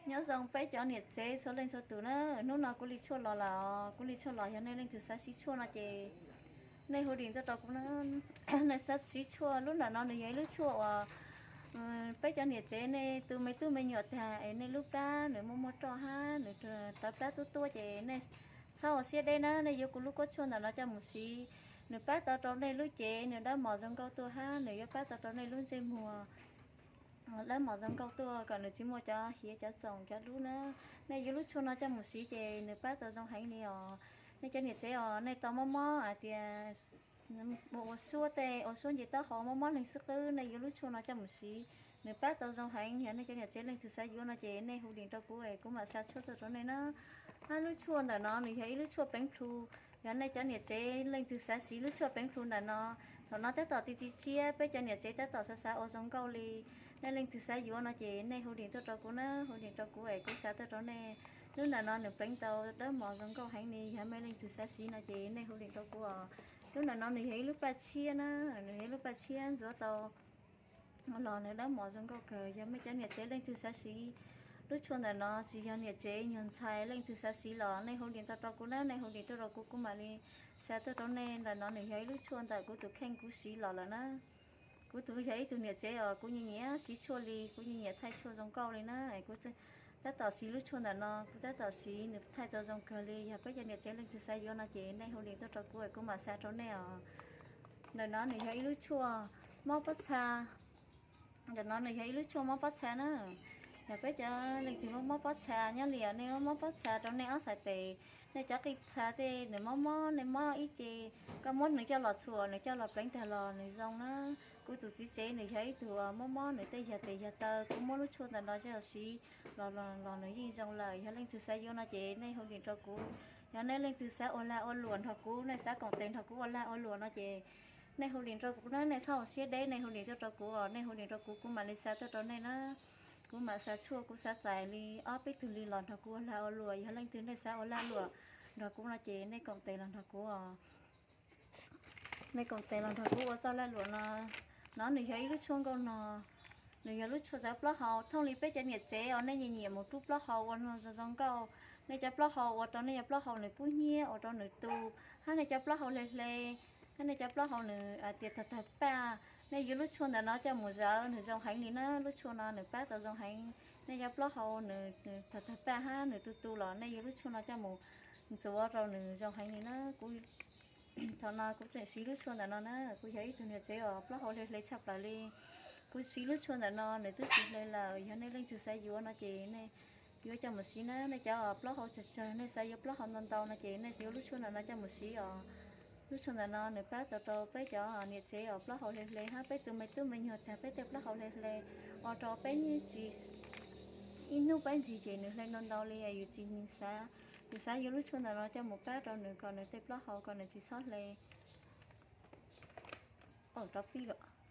Nyob zoo peb cov niam tsev txhua leej txhua tus na, hnub no kuv li tshuaj los lawm os, kuv li tshuaj los, yog nej leej twg xav siv tshuaj no ces nej hu dim tuaj rau kuv na. Nej xav siv tshuaj, lub ntawm no nws yog ib lub tshuaj uas peb cov niam tsev nej tu me tub me nyuam tag es nej lub plab nws muaj muaj roj hab nws tawv plab tuab tuab ces nej txhob ua siab deb na, nej yuav kuv lub kuab tshuaj ntawm no coj mus siv. Nws pab tau rau nej lub cev nws dawb mos zoo nkauj tuaj hab nws yuav pab tau rau nej lub ntsej muag dawb mos zoo nkauj tuaj kom nws tsis muaj cov hiav cov txoom cov dub na. Nej yuav lub tshuaj no coj mus siv ces nws pab tau zoo heev li os. Nej cov niam tsev os, nej tau mob mob hais tias ua suab tej, ua suab nce taub hau mob mob leeg xwb qwb, nej yuav lub tshuaj no coj mus siv, nws pab tau zoo heev. Yog nej cov niam tsev leej twg xav yuav no ces nej hu dim rau kuv es kuv mam xa tshuaj tuaj rau nej na. Hab lub tshuaj ntawm no nws yog ib lub tshuaj pleev plhu. Yog nej cov niam tsev leej twg xav siv lub tshuaj pleev plhu ntawm no, thaum no tab tom ti ti tsiab, peb cov niam tsev tab tom xav xav ua zoo nkauj li. Nej leej twg xav yuav no ces nej hu dim tuaj rau kuv na, hu dim rau kuv es kuv xa tuaj rau nej. Lub ntawm no nws pleev tau dawb mos zoo nkauj heev li, yog nej leej twg xav siv no ces nej hu dim rau kuv os. Lub ntawm no nws yog ib lub paj tshiab na, nws yog ib lub paj tshiab ntxuav tau los nws dawb mos zoo nkauj kawg. Yog nej cov niam tsev leej twg xav siv lub tshuaj ntawm no, tsis yog niam tsev nyuag ntxhais leej twg xav siv los nej hu dim tuaj rau kuv na, nej hu dim tuaj rau kuv, kuv mam li xa tuaj rau nej. Ntawm no nws yog ib lub tshuaj ntawm kuv tus kheej kuv siv los lawm na. Kuv tus yog ib tug niam tsev os, kuv nyiam nyiam siv tshuaj li, kuv nyiam nyiam thaij tshuaj zoo nkauj li na. Kuv tab tom siv lub tshuaj ntawm no, kuv tab tom siv nws thaij tau zoo kawg li. Yog peb cov niam tsev leej twg xav yuav no ces nej hu dim tuaj rau kuv es kuv mam xa rau nej os. Ntawm no nws yog ib lub tshuaj mob pob txha. Ntawm no nws yog ib lub tshuaj mob pob txha na. Yog peb cov leej twg mob mob pob txha nyob li os, nej mob mob pob txha rau nej ob txhais tes, nej cov qij txha tej nws mob mob, nej mob ib ce, koj muab nws coj los txhuam, nws coj los pleev tag los nws zoo na. Kuv tus txiv tsev nws yog ib tug mob mob nws tej yag tes yag taw, kuv muab lub tshuaj ntawm no coj los siv los, los nws yeej zoo lawm. Yog leej twg xav yuav no ces nej hu dim rau kuv. Yog nej leej twg xav ua lag ua luam nrog kuv, nej xav koom tes nrog kuv ua lag ua luam no ces nej hu dim rau kuv na, nej txhob ua siab deb, nej hu dim tuaj rau kuv os, nej hu dim rau kuv, kuv mam li xa tuaj rau nej na. Kuv mam xa tshuaj, kuv xav txais li ob peb tug li los nrog kuv ua lag ua luam. Yog leej twg nej xav ua lag luam nrog kuv no ces nej koom tes los nrog kuv os. Nej koom tes los nrog kuv ua txoj lag luam no. No nws yog ib lub tshuaj nkauj no, nws yog lub tshuaj txawv plaub hau. Thooj li peb cov niam tsev os, nej nyiam nyiam mus rub plaub hau ua zoo zoo nkauj, nej cov plaub hau ua rau nej cov plaub hau nws kub hnyiab, ua rau nws tu, hab nej cov plaub hau hle hle, hab nej cov plaub hau nws hais tias tawg tawg paj, nej yuav lub tshuaj ntawm no coj mus zawv nws zoo heev li na. Lub tshuaj no nws pab tau zoo heev. Nej cov plaub hau nws tawg tawg paj hab nws tu tu los nej yuav lub tshuaj no coj mus ntxuav rau nws zoo heev li na. Kuv thaum no kuv tseem siv lub tshuaj ntawm no na, kuv yog ib tug niam tsev os plaub hau hle hle tshaj plaws li. Kuv siv lub tshuaj ntawm no nws twb tsis hle lawm, yog nej leej twg xav yuav no ces nej yuav coj mus siv na. Nej cov plaub hau tsawg tsawg, nej xav yuav plaub hau ntau ntau no ces nej yuav lub tshuaj ntawm no coj mus siv os. Lub tshuaj ntawm no nws pab tau rau peb cov niam tsev os plaub hau hle hle hab peb tu me tub me nyuag tag peb tej plaub hau hle hle, ua rau peb tsis, ib hnub peb ntxig ces nws hle ntau ntau li, yus tsis xav, yus xav yuav lub tshuaj ntawm no coj mus pab rau nws kom nws tej plaub hau kom nws tsis txhob hle. Rau pib lawm.